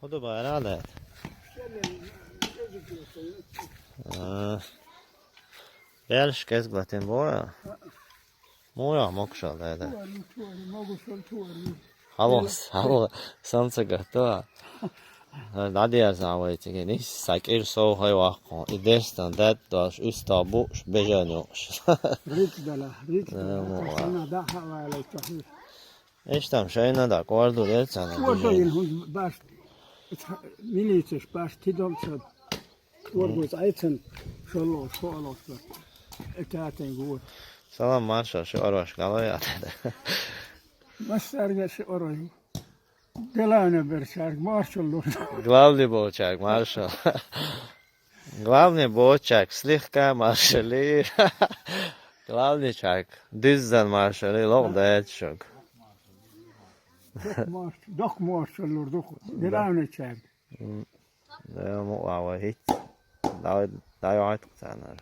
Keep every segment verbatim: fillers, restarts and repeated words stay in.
ХӀун ду бара лаьтта? Аа. Баьлаш кӀезига латийна бу? Муха йоах, могушалла, да? Хьалос, хьало, сан ца гатта. ДӀадерза вай цига, нис, са кӀира сов хай ваккха. И дерстан дад дош, уьста буш, бежан юкъаш. Рицдала, рицдала. Э, мо, а. Сана даха валай тахир. Иштта шайна да, кӀордо дерца на. КӀордо дин хӀунз баш. Милицеш баш, тидом ца. КӀордо цӀайцан, шолло, шолло. Этатен гур. Салам маршал, ши арваш галай атада. Массарга ши арваш. Главный берчарг, маршал лур. Главный болчарг, маршал. Главный болчарг, слегка маршали. Главный чарг, диззан маршали, лох дайт шуг. Док марш-, док маршал лур духу. Главный чарг. М, да, мо ва ва хит. Да, да, ва хит цана.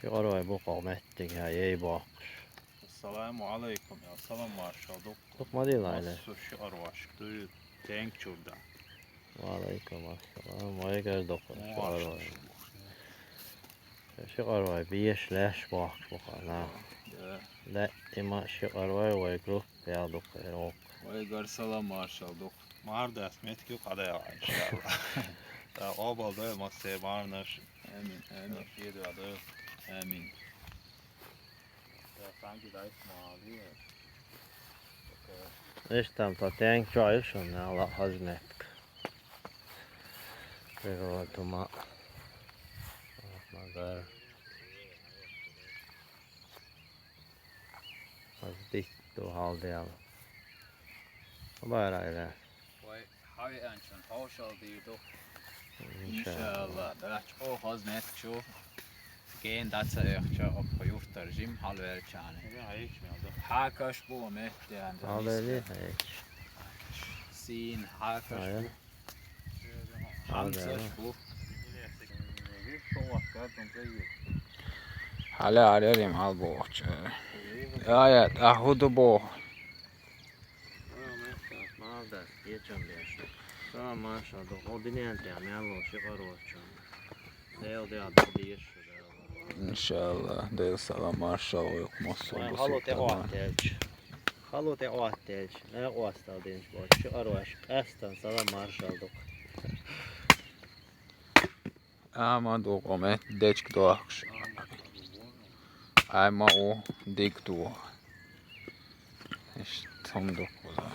Ши арвай бу къометтиг, ха, ей бохш. Ассаламу алайкум, я салам маршал дук. Дук ма дилайла. Массу ши арваш, ду тенг чурда. Ва алайкум ассалам, вай гар дук, ши арвай. Ши арвай, биеш леш бохш бу хана. Да. Да, има ши арвай вай групп, я дук, рок. Вай гар салам маршал дук. Мардас метки къадая, иншалла. Да, обал да, массе марнаш. Амин, амин. Ши да, да. Амин. Иштта там тенг чуйшун, Аллах хазметк. Природа тума. Магар. Аз дит ду хал дел. Байрайла. Вай, хьавеанчун хьошал дийр ду. Иншалла. Иншалла. Бач, о, хазметк шу. Ген даца эхча, окко юртар жим хьалвелчани. Хьакаш бу метте анда. Хьалвели, миске. Хьакаш. Син хьакаш бу. Хьамсаш бу. Хьале арерим хьал бохча. Я, я, ахуду бо. Малдас, гечам беш. Салам маршал, ду, о, динен те, мяло, ши къарвачун. Дел, дел, деш, дел. Иншалла, дел салам маршал, уйк массо. Хало те гуси оттелч. Хало те оттелч. Не оастал динч бо. Ши къарваш, къастан салам маршал, ду. Ама ду къоме, дечк дуахш. Ама у дик ду. Иш тум ду къула.